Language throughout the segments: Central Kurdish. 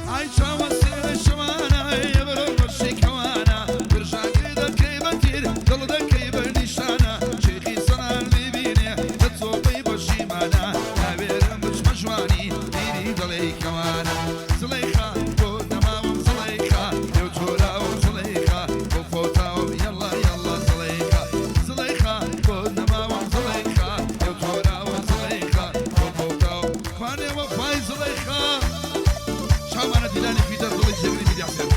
ئای چاوە سێرە شەوانە، ئێبرۆ ڕەشی کەوانە، برژانگی دەکەی بە تیر، دڵ دەکەی بە نیشانە، شێخی سەنان ببینێ لە چۆپەی بەشیمانە، ناوێرم بچمە ژوانی بیری دڵی کەوانە. زڵەیخا بۆ نەماوم زڵەیخا، لێو چۆراوم زڵەیخا، بۆ فەوتاوم یەڵا یەڵا زڵەیخا. زڵەیخا بۆ نەماوم زڵەیخا، لێو چۆراوم زڵەیخا، بۆ فەوتاوم کوانێ وەفای زڵەیخا. چاومانە دیلانی پیتەر دڵی جێگری میدیا حسێن.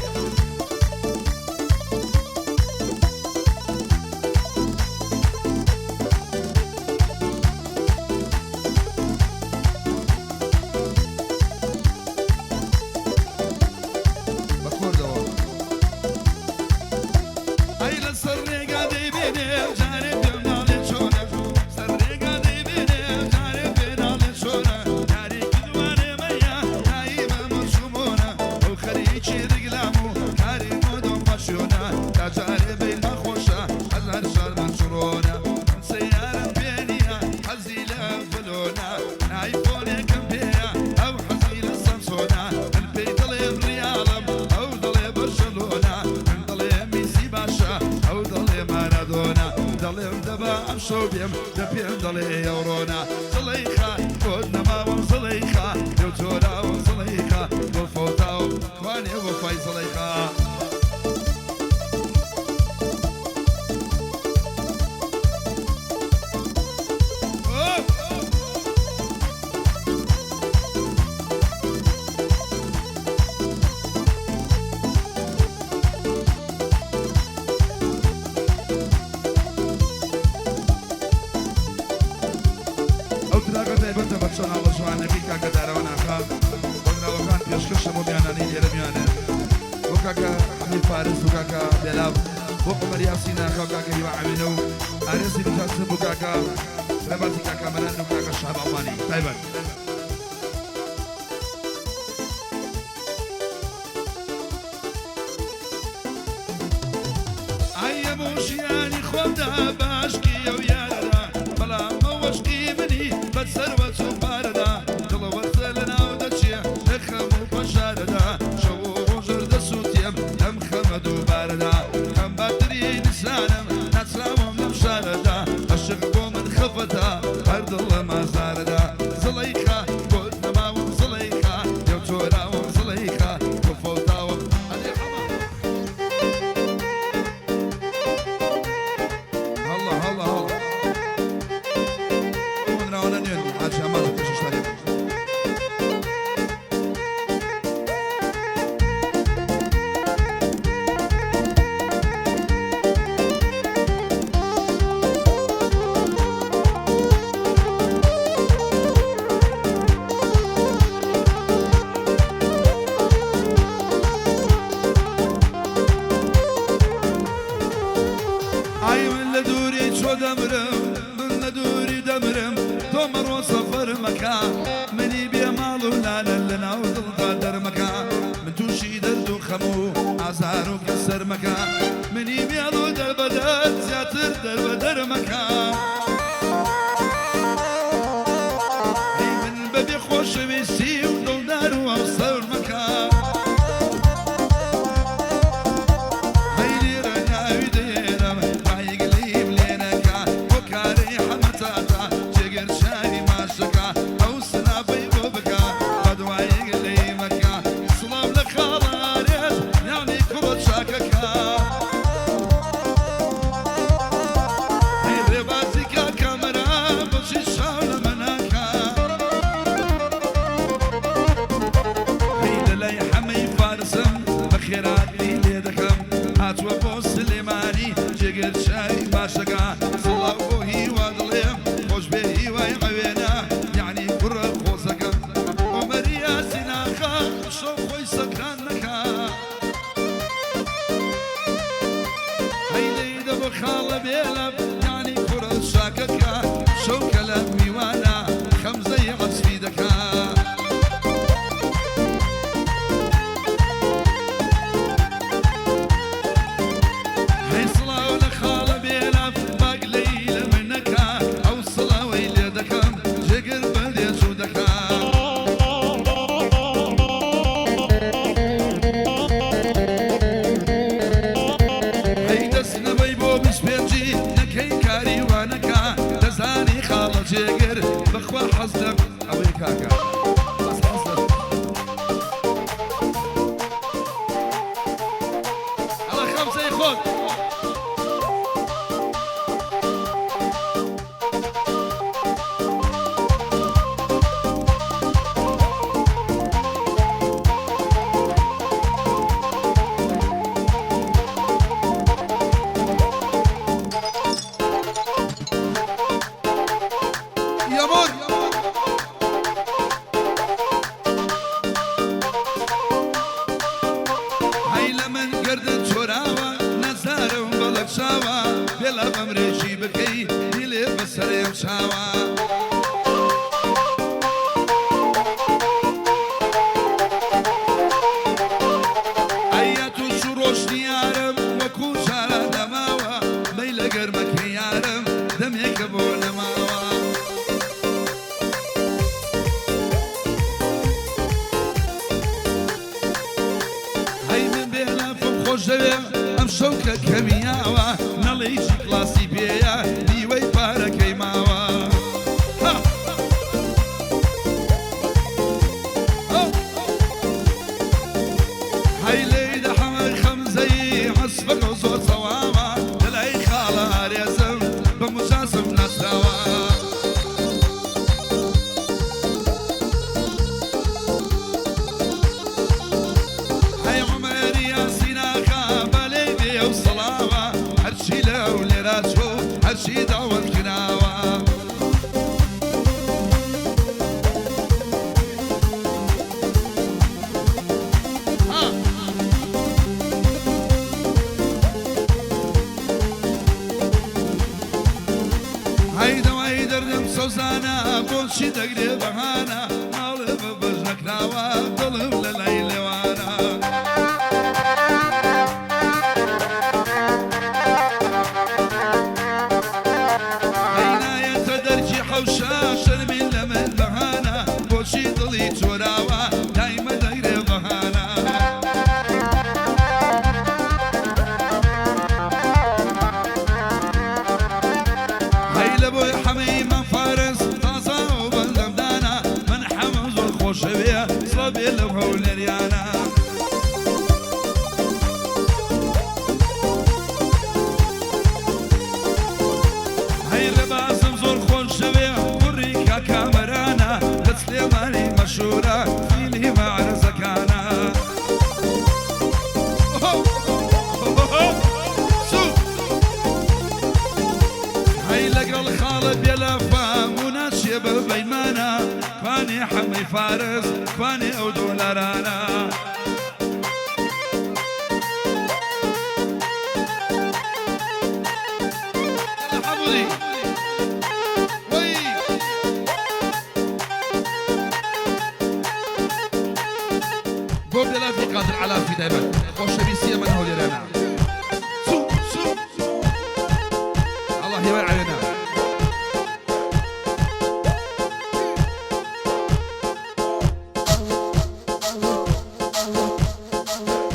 بە کوردەوە. ئەی لەسەر ڕێگا دەیبینێ جارێ پێم ناڵێ چۆنە، سەر ڕێگا دەیبینێ جارێ پێ ناڵێ چۆنە، یارێکی دوانێ مەیە دایمە مەچومۆنە، ئەو خەریکی ڕیگلام و کاری مۆدۆم پەشیۆنە، تا جارێ بەیل نەخۆشە هەزار شار مەچڕۆنە، من سەیارەم پێ نییە حەزی لە فلۆنە، ئایفۆنێکم پێیە ئەو حەزی لە سەمسۆنە، من پێی دەڵێم ڕیاڵم ئەو دەڵێ بەرشەلۆنە، من دەڵێم میسی باشە ئەو دەڵێ مارادۆنا، دەڵێم دەبا ئەمشەو بێم دە پێم دەڵێ ئەوڕۆنا. زڵەیخا بۆت نەماوم زڵەیخا، لێو چۆراوم زڵەیخا، بۆ فەوتاوم کوانێ وەفای زڵەیخا. ئەو تراکە تایبەتە بە چەناڵە جوانەکەی کاکە دارەوە ناخا، هۆنراوەکان پێشکەشە بۆ میانانەی لێرە میانێ، بۆ کاکە حەمید فارس و کاکە بێلاڤ، بۆ عومەر یاسین ناخا و کاکە هیوا عەوینە و ئارێزی بجاسم و کاکە ڕێبازی کاکە مەران و کاکە شەهاب ئەڵمانی تایبەت. ئای بۆ ژیانی خۆمدا باشکی ئەو یارەدا، بەڵام ئەوەشقی منی بە سەروە چۆن پارەدا، دڵەوەرزە لە ناو دەچێ لە خەم و پەژارەدا، شەو و ڕۆژەر دەسووتێم لەم خەمە دووبارەدا، خەم باتری نسانم ناسراوم لەم شارەدا، عەشق بۆ من خەفەتە هەر دڵم ئازارەدا. زڵەیخا بۆت نەماوم زڵەیخا، لێو چۆراوم زڵەیخا، بۆ فەوتاوم ئەدێ حەمە. هەڵا هەڵا هەڵا ئەو هۆنراوانە نوێن حاجی ئامانج پێشکەشتان لێ بکەن. ئای من لە دووری چۆ دەمرم، من لە دووری دەمرم، تۆ مەڕۆ سەفەر مەکە، منی بێ ماڵ و لالە لە ناو دڵدا دەرمەکە، من تووشی دەرد و خەم و ئازار و کەسەر مەکە، منی مێڵ و دەربەدەر زیاتر دەربەدەر مەکە. ئەی من بەبێ خۆشەویستی و دڵدار و هاوسەر مەکە. هەی لێرە ناوی دێنم ڕایگ لیم لێ نەکا، بۆ کارەی حەمە تاتا جێگر چاوی ماچ دەکا، ئەو سنافەی بۆ بکا بەدوایگ لێی مەکا، سڵاو لە خاڵە ئارێز یانی کوڕە چاکەکە. لەم چاوە. ئەی ئەتوو چوو ڕۆشتی یارم وەکوو جاران نەماوە، مەی لە گەرمەکەی یارم دەمێکە بۆ نەماوە. ئەی من بێ لافم خۆش دەوێ ئەم شەو کە کەمیاوە، نەڵێی چی کڵاسی پێیە نیوەی پارەکەی ماوە. ها. هەی لێی دە حەمەی خەمزەی عەسفەکە زۆر تەواوە، لەلای خاڵە ئارێزم بە مجازم ناسراوە. هەی عومەری یاسین ئاغا با لێی بێ ئەو سڵاوە، هەرچی لە هەولێرا چوو هەرچی داوەت کراوە. هەی دەوای دەردم سەوزانە بۆچی دەگرێ بەهانە، ماڵێ بە بەش نەکراوە دڵم لە لای لێوانە. هەی نایەتە دەرکی حەوشە شەرمین لە من بەهانە، بۆچی دڵی چۆراوە دایمە دەگرێ بەهانە. هەی لە بۆی حەمەی مام فارس تازە و بەندەم دانا، من حەمەم زۆر خۆشەوێ سڵاو بێ لەو هەولێریانە. هەی ڕێبازم زۆر خۆشەوێ کوڕی کاکامەرانە، لە سلێمانی مەشهورە فیلی مەعرەزەکانە. هەی لەگەڵ خاڵە بێلافام و ناچێ بە بەیمانە، کوانێ حەمەی فارس کوانێ ئەو دۆلارانە. حەمودی وەی بۆ بێلافی قادر عەلافی دایبەت خۆشەویستیە من هەولێرانە. سوو سوو الله هیوای عوێنە.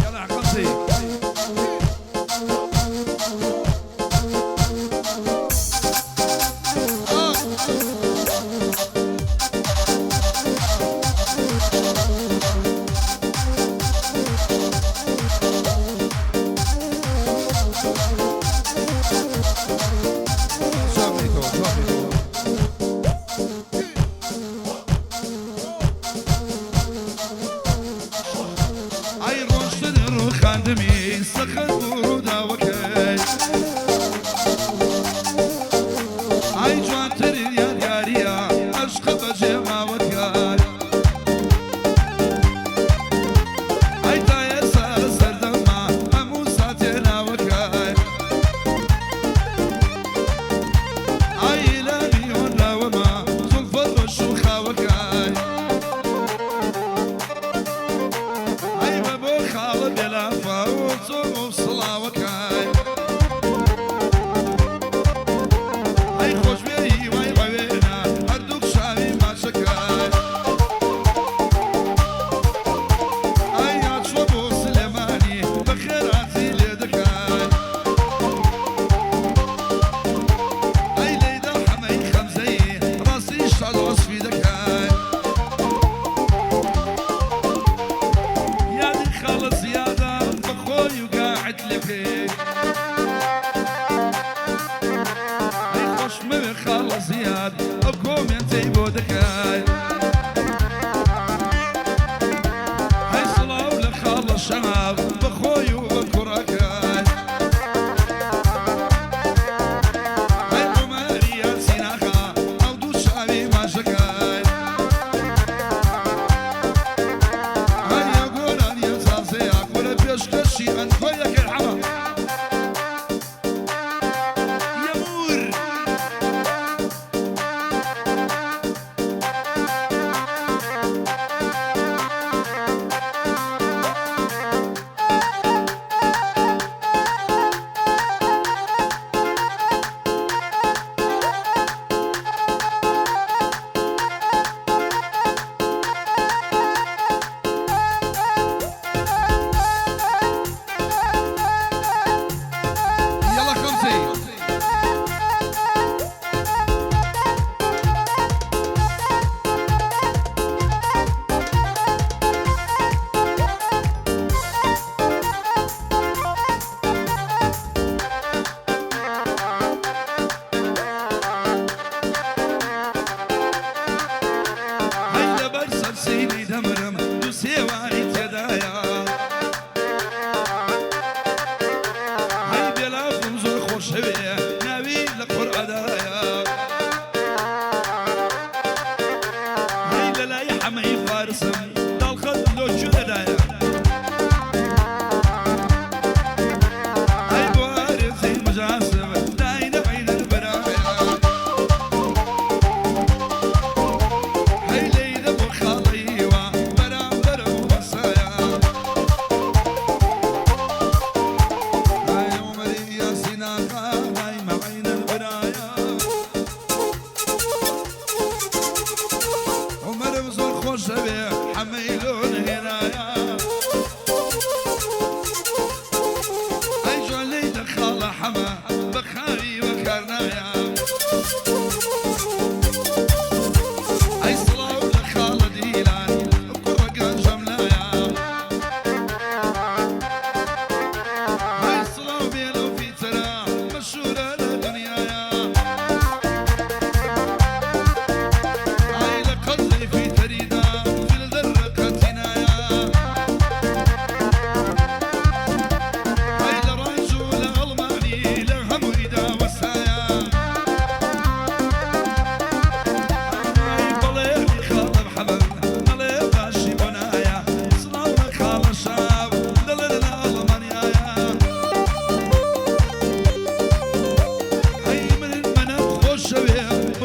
يلا خمسة. جواب جواب. ئەی ڕۆشتن ڕووخاندمی سەخت بوو ڕووداوەکەی، ئای جوانترین یادگاریە عەشقە بەجێ ماوەتگار. ئەی تا ئێستا سەردەمما هەموو ساتێ ناوەکای، ئای لە میۆن ناوەما زوڵفە ڕەش و خاوەکای. ئەی بە بۆ خاڵە بێلافا و زۆر و سڵاوەکای. ئەی خۆشبێ هیوای عەوێنە هەردووک چاوی ماچەکای. ئەی هاتووە بۆ سلێمانی بە خێراتی لێ دەکای. ئەی لێیدا حەمەی خەمزەی ڕاستی شاد وەسفی دەکای. یادی خاڵە زیادە بە خۆی و گاعت لێ. ئەی خۆشمەوێ خاڵە زیاد ئەو کۆمێنتەی بۆ دەکای. ئەی سڵاو لە خاڵە شەهاب بە خۆی و بە کوڕەکای. ئەی عومەری یاسین ئاغا ئەو دوو چاوی ماژەکای. ئەی ئەو گۆرانیە تازەیە کورە پێشکەشی ئەنکۆی دەکەی حەمە یەمور.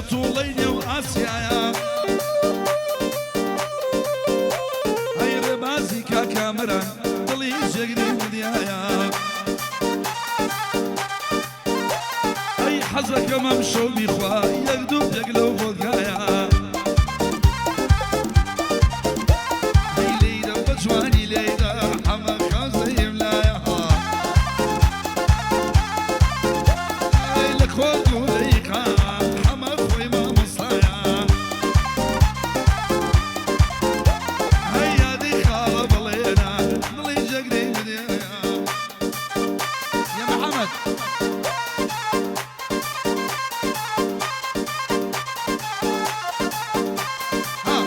بەتوڵەی نێو ئاسیایە. ئەی ڕێبازی کاک کامەران دڵی جێگری دنیایە. ئەی حەزەکەم ئەمشەو بیخوا یەک دوو پێک لەو ڤۆدکایە. ئەی لەیدا بە جوانی لەیدا حەمە خەمزەیم لایە. ئەی لە کۆرد و لەیقا حەمە خۆی مامۆستایە. ئەی یادی خاڵە بڵێنە دڵی جێگری دنیایە. يا محمد. ها.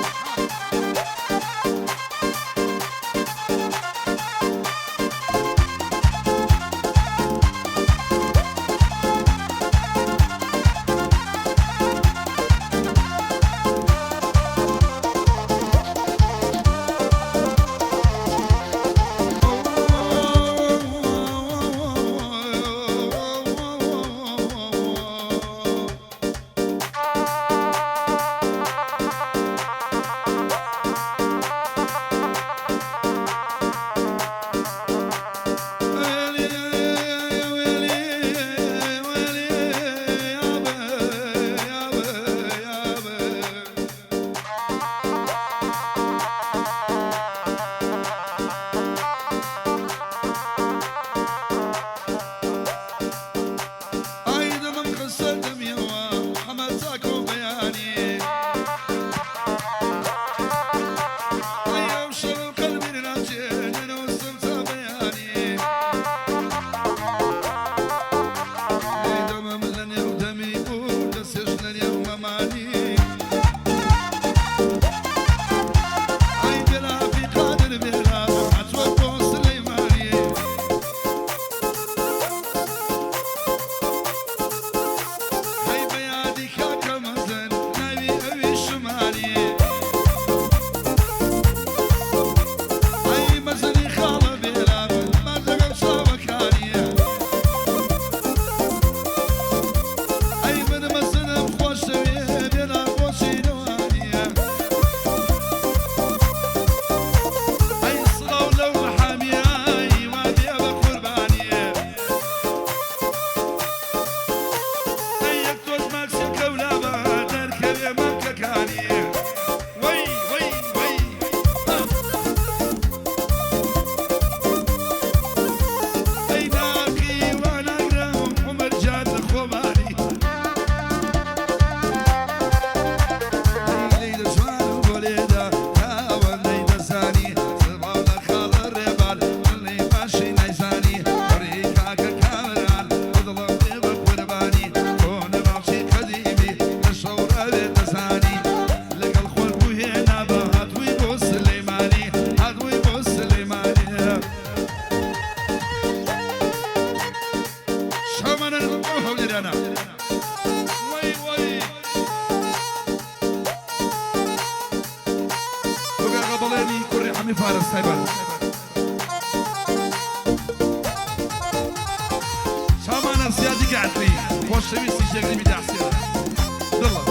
ئای دەمم خستە دەمیەوە حەمە چاکۆ بەیانی. ئەی ئەم شەو قەلبی ناچێ نەنووسم تا بەیانی. ئەی دەمم لە نێو دەمی بوو دەسێش لە نێو مەمانی. ئەی بێلافی قادر بێلاف هاتووە بۆ سلەیمانی. هەی بە یادی کاکە مەزن ناوی ئەوی شماری. ئەی مەزنی خاڵە بێلاف ماجەگەڵ چاوەکانیە. ئەی من مەزنم خۆشەوێ بێلا بۆچی نەوانیە. ئەی سڵاو لەو محامیە ئەی وا بێ بە قوربانیە. ئەی یەک تۆش ماکسێ کەولابە دەرکەوێ مەمکەکانی. وەی وەی وەی ها. ئەی ناقی وا ناگرم عومر جان لە خۆمانی. ئەی لەیلە جوان و گۆلێدا تاوەندەی دەزانی. سڵاو لە خاڵە ڕێبان دڵی باشی نەیزانی. کوڕی کاکە کامەران دڵم بێ بە قوربانی. کۆنە باوکی قەدیمی لە شەوڕاوێ دەزانی. لەگەڵ خۆر بوو هێنا بە هاتووی بۆ سلەیمانی. هاتووی بۆ سلەیمانی. شەمانە ئەو هەولێرانە. وەی وەی. بگەڕە بەڵێنی کوڕی حەمی فارس تایبەت. شامانە زیادی گەعتری خۆشەویستی جێگری بیداحسێنە. دڵە.